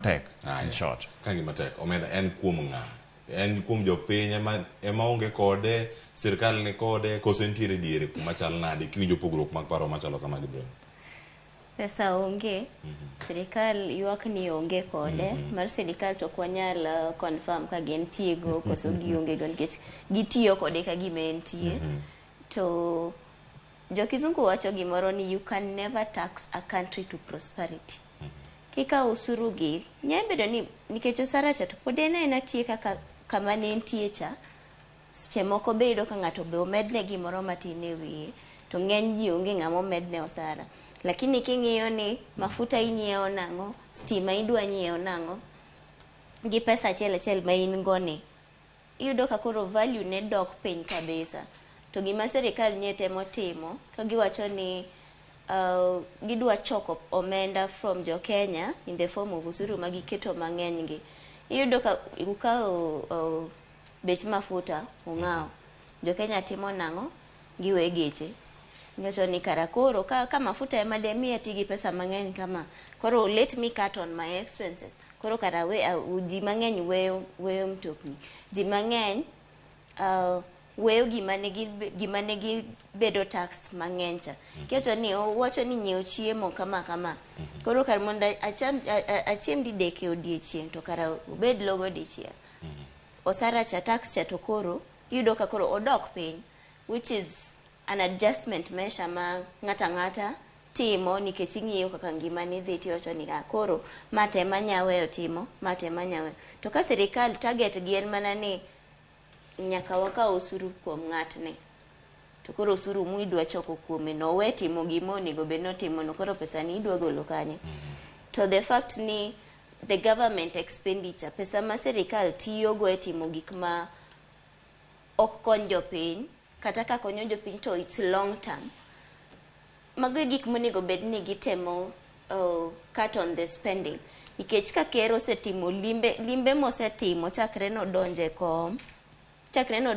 Tek Aya. in short. Ka ngima tek, omenda en kuom ng'a? En kuom jopiny ema onge kode, sirkal ni kode, koso entiere diere kuma chal nade kiwinjo pogruok mag paro machalo kama Gibril? Pesa onge, sirikal ywak ni onge kode. Mar sirikal to ok wanyal confirm ka gintie go koso gionge go nikech gitiyo kode ka gima entie. To jokizungu wacho gimoro ni you can never tax a country to prosperity. Kikawo osuru gi, nyalo bedo ni nikech osara cha to pod en aena tie kaka kama ne entie cha. Seche moko be iyudo ka ng'ato be omedne gimoro matin e wiye, to ng'eny ji onge ng'ama omedne osara. Lakini king'iyo ni mafuta inyiewo nang'o, stima idwa nyiewo nang'o, gi pesa achiel achiel ma in go ni, iyudo ka koro value ne dok piny kabisa. To gima sirikal nye temo timo, ka giwacho ni gidwa choko omenda from jo Kenya in the form of osuru ma giketo mang'eny gi. Iyudo ka ukawo bech mafuta ung'awo. Jo Kenya timo nang'o? Giwe geche. Giwacho ni kara koro ka mafuta ema de miya ti gi pesa mang'eny kama, koro let me cut on my expenses. Koro kara we, ji mang'eny weyo mtokni. Ji mang'eny weyo gima ne gibedo taxed mang'eny cha. Kiwacho ni owacho ni nyiew chiemo kama kama. Koro kar mondo acham achiem didek e odiechieng' to kara obed logo dichiel. Osara cha, tax cha, to koro iyudo ka koro odok piny, which is an adjustment measure ma ng'ata ang'ata timo nikech ing'iyo kaka ngimani dhi, tiwacho ni ah, koro ma tema anya weyo timo ma tema anya weyo. To ka sirikal target gi en mana ni nyaka wakaw osuru kuom ng'atni, to koro osuru mwidwa choko kuome no owe timo gima onego bed notimo no, koro pesa ni idwa golo kanye? To the fact ni the government expenditure, pesa ma sirikal tiyogo e timo gik ma ok kony jopiny, kata ka konyo jopiny to it's long term, mago e gik monego bed ni gitemo cut on the spending, nikech ka ker osetimo limbe, limbe mosetimo chakre nodonje kom, chakre no